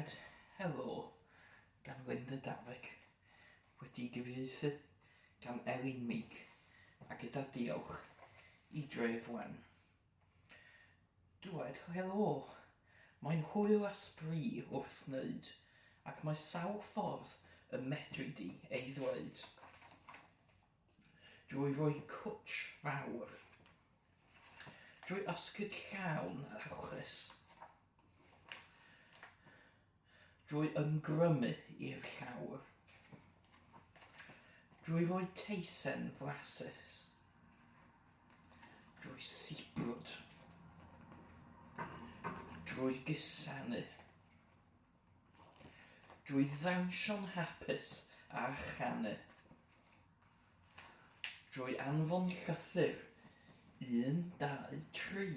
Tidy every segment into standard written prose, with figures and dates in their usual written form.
Dywed Helo gan Linda Davik, wedi'i gyfieithu gan Elin Meek a gyda diolch i Dref Wen. Dywed helo! Mae'n hwyl a sbri wrth wneud, ac mae sawl ffordd y medri di ei ddweud. Drwy roi cwtsh fawr. Drwy ysgwyd llawn awchus. Drwy ymgrymu i'r llawr. Drwy roi teisen flasus. Drwy sibrwd. Drwy gusanu. Drwy ddawnsio'n hapus a chanu. Drwy anfon llythyr, un, dau, tri.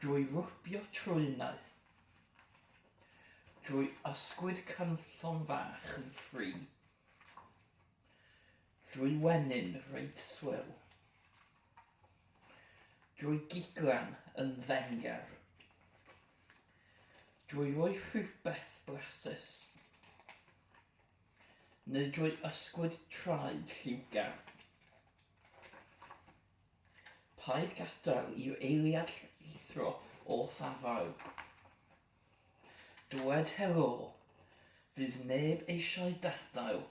Drwy rwbio trwynau. Drwy ysgwyd cynffon fach yn ffri. Drwy wenyn reit swil. Drwy giglan yn ddengar. Drwy roi rhywbeth blasus. Neu drwy ysgwyd traed lliwgar. Paid gadael i'r eiliad llithro o'th afael. Dwed helo, fydd neb eisiau d'adael.